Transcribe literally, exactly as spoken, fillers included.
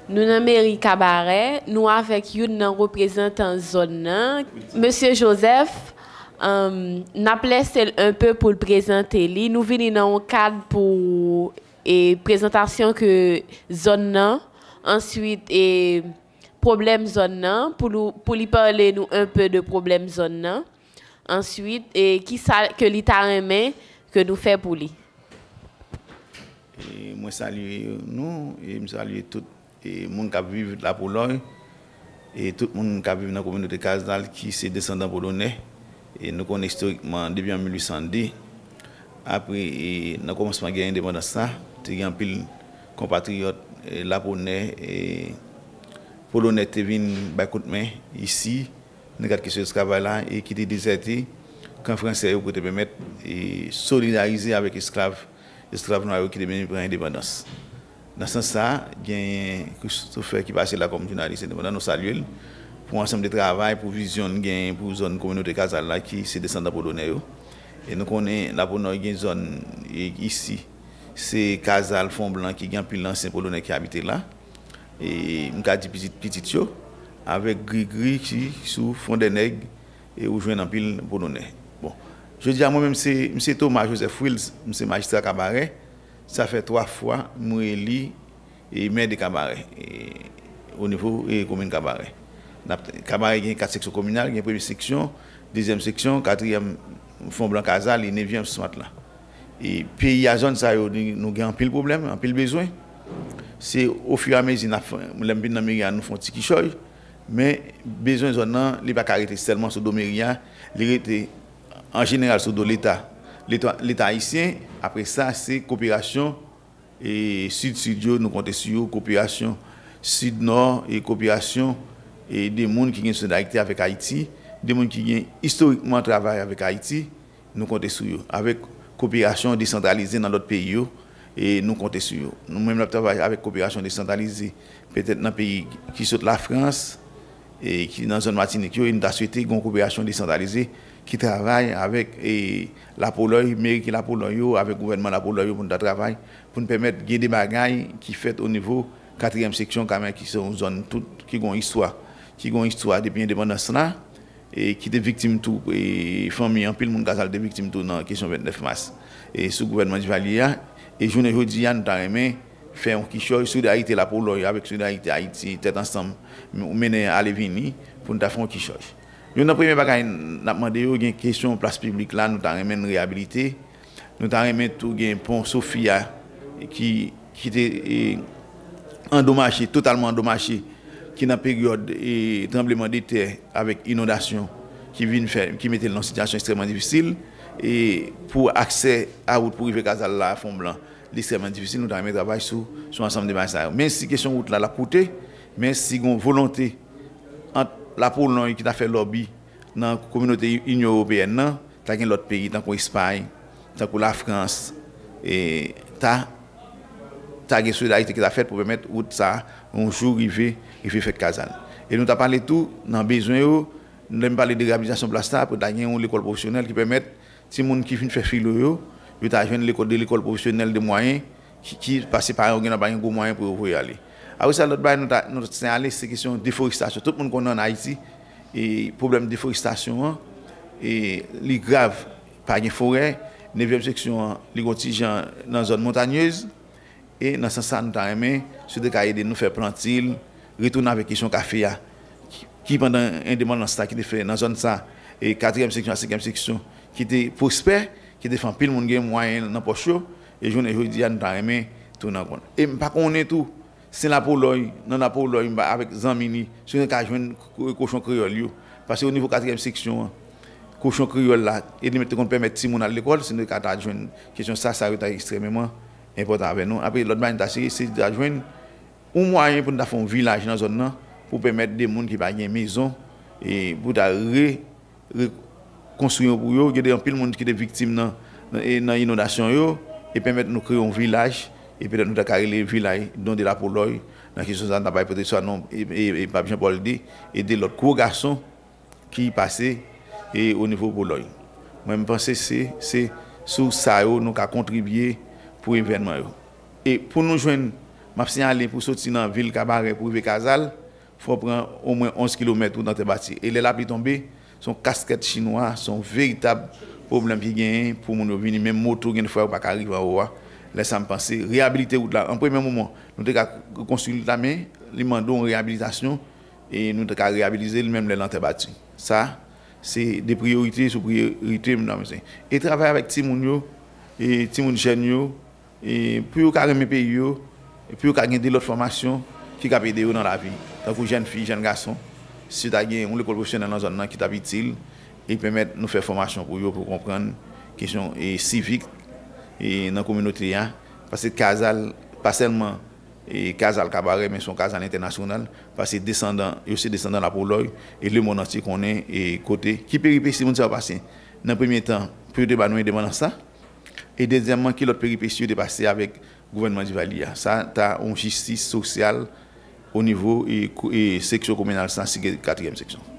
Nou nan meri Kabarè, nou avèk youn nan reprezantan zòn nan, mesye Joseph. Anm, n ap lese l enpe pou l prezante li. Nou vini nan yon kad pou, e, prezantasyon ke zòn nan, answit, e, pwoblèm zòn nan, pou, pou li pale nou enpe de pwoblèm zòn nan. Answit, e, kisa ke li ta renmen ke nou fè pou li? E mwen salye nou, e m salye tout, e, moun k ap viv Lapolòy, e tout moun k ap viv nan kominote Kazal ki se desandan Polonè. E nou konnen istorikman, depi an mil uit san de, apre, e, nan kòmansman gè endepandans la, te gen anpil konpatriyòt, e, Laponè, e, Polonè te vin bay kout men isi, nan kad kesyon esklavaj la, e ki te dezète kan fransè yo pou te pèmèt, e, solidarize avèk esklav, esklav nwa yo ki te vin pran endepandans. Nan sans sa, genyen Christopher ki pase la kòm jounalis endepandan, nou salye l pou ansanm de travay, pou vizyon l genyen pou zòn kominote Kazal la ki se desandan Polonè yo. E nou konnen Lapolòy gen zòn, e, isi, se Kazal, Fon Blan, ki gen anpil ansyen Polonè ki abite la. E m ka di pitit pitit yo, avèk Grigri ki sou Fon dè Nèg, e ou jwenn anpil Polonè. Bon, jodi a mwen menm se, m se Thomas Joseph Wills, m se majistra Kabarè. Sa fè twa fwa m reeli, e, mè de Kabarè, e, o nivo, e, komin Kabarè. N ap, Kabarè gen kat seksyon kominal, gen premye seksyon, dezyèm seksyon, katriyèm Fon Blan Kazal, e nevyèm Smat la. E peyi a, zòn sa yo, nou, nou gen anpil pwoblèm, anpil bezwen. Se ofiramezi n ap fè, lè m vin nan meri a, nou fè yon ti kichòy, men bezwen zòn nan, li pa ka rete sèlman sou do meri a, li rete an jeneral sou do Leta, Leta, Leta ayisyen. Apre sa, se koperasyon, e, sid-sid yo, nou konte sou yo, koperasyon sid-nò, e koperasyon, e, de moun ki gen solidarite avèk Ayiti, de moun ki gen istorikman travay avèk Ayiti, nou konte sou yo. Avèk koperasyon desantralize nan lòt peyi yo, e nou konte sou yo. Nou menm n ap travay avèk koperasyon desantralize, petèt nan peyi ki sot Lafrans, e ki nan zòn Matinik yo, e nou ta swete gen yon koperasyon desantralize ki travay avèk, e, Lapolòy, meri ki Lapolòy yo, avèk gouvènman Lapolòy yo pou nou ta travay, pou nou pèmèt gen de bagay ki fèt o nivo katriyèm seksyon Kamen ki se yon zòn tout, ki gen yon istwa, ki gen yon istwa depi endepandans la, e ki te viktim tou, e fanmi anpil moun Kazal te viktim tou nan kesyon vennèf mas, e sou gouvènman Divalye a. E jounen jodi a, nou ta renmen fè yon kichòy, solidarite Lapolòy avèk solidarite Ayiti, tèt ansanm, mennen ale vini pou nou ta fè yon kichòy. Youn nan premye bagay n ap mande yo, gen kesyon plas piblik la, nou ta renmen n reyabilite. Nou ta renmen tou gen pon Sofia ki, ki te, e, andomaje, totalman andomaje, ki nan peryòd, e, tranblemanntè avèk inondasyon ki vin fè, ki mete l nan sitiyasyon ekstrèmman difisil, e pou aksè a wout pou rive Kazal la, Fon Blan, li ekstrèmman difisil, nou ta renmen travay sou, sou ansanm de bagay sa yo. Men si kesyon wout la, l ap koute, men si gen yon volonte ant Lapolòy ki ta fè lòbi nan kominote Inyon Ewopeyèn nan, ta gen lòt peyi tankou Espay, tankou Lafrans, e ta, ta gen solidarite ki ta fèt pou pèmèt wout sa a, yon jou rive, rive fèt Kazal. E nou ta pale tou nan bezwen yo, lè m pale de reyabilitasyon plas la, pou ta gen yon lekòl pwofesyonèl ki pèmèt timoun ki fin fè filo yo, yo ta jwenn lekòl, de lekòl pwofesyonèl de mwayen, ki, ki, paske paran yo gen nan pa gen gwo mwayen pou yo voye ale. Apre sa, lòt bagay nou ta, nou ta ale, se kesyon deforestasyon. Tout moun konnen ann Ayiti, e pwoblèm deforestasyon an, e li grav, pa gen forè. Nevyèm seksyon an, li gon ti jan nan zòn montanyez. E nan sans sa, nou ta renmen, si w te ka ede nou fè plantil, retounen avèk kesyon kafe a, ki, ki pandan endepandans la, ki te fè nan zòn sa, e katriyèm seksyon a senkyèm seksyon, ki te pwospè, ki te fè anpil moun gen mwayen nan pòch yo, e jounen jodi a, nou ta renmen tounen ankò. E m pa konnen tou, Sen Lapolòy, nan Lapolòy, m pa, avèk zanmi li, si nou te ka jwenn ko-, kochon kreyòl yo. Paske o nivo katriyèm seksyon an, kochon kreyòl la, e li menm te konn pèmèt timoun al lekòl, si nou te ka ta jwenn kesyon sa, sa yo ta ekstrèmeman enpòtan avè nou. Apre, lòt bagay nou ta sere, se ta jwenn yon mwayen pou nou ta fè yon vilaj nan zòn nan, pou pèmèt de moun ki pa gen mezon, e pou ta re, rekonstwi yo pou yo. Gen de anpil moun ki te viktim nan, nan, e nan inondasyon yo, e pèmèt nou kreye yon vilaj, e petèt nou ta ka rele vilaj Don de Lapolòy, nan kesyon sa, n ap bay pwotèksyon a non, e, e, e Pap Jan Pòl de, e de lòt gwo gason ki pase, e o nivo Polòy. Mwen, m panse se, se sou sa yo nou ka kontribye pou evènman yo. E pou nou jwenn M ap siyale pou soti nan vil Kabarè pou rive Kazal, fò w pran omwen onz kilomèt wout nan tè bati. E lè lapli tonbe, se yon kaskèt chinwa, se yon veritab pwoblèm ki genyen pou moun yo vini. Menm moto, gen fwa yo pa ka rive anwo a. Lè sa, m panse, reyabilite wout la, an premye moman, nou te ka rekonstwi l la, men li mande yon reyabilitasyon, e nou te ka reyabilize l menm lè l an tè bati. Sa, se de priyorite sou priyorite, medam, mesye. E travay avèk timoun yo, e timoun jèn yo, e pou yo ka renmen peyi yo, e pou yo ka gen de lòt fòmasyon ki kab ede yo nan lavi, tankou jèn fi, jèn gason. Si ta gen yon lekòl pwofesyonèl nan zòn nan ki t ap itil, e pèmèt nou fè fòmasyon pou yo, pou konprann kesyon, e sivik, e nan kominote a. Paske Kazal, pa sèlman, e Kazal Kabarè, men se yon Kazal entènasyonal, paske desandan, yo se desandan Lapolòy, e lemonn antye konnen, e kote, ki peripesi moun sa yo pase. Nan premye tan, pou yo te ba nou endepandans la, e dezyèmman, ki lòt peripesi yo te pase avèk gouvènman Divalye a. Sa ta yon jistis sosyal o nivo, e, kou- e seksyon kominal san, si gen katriyèm seksyon.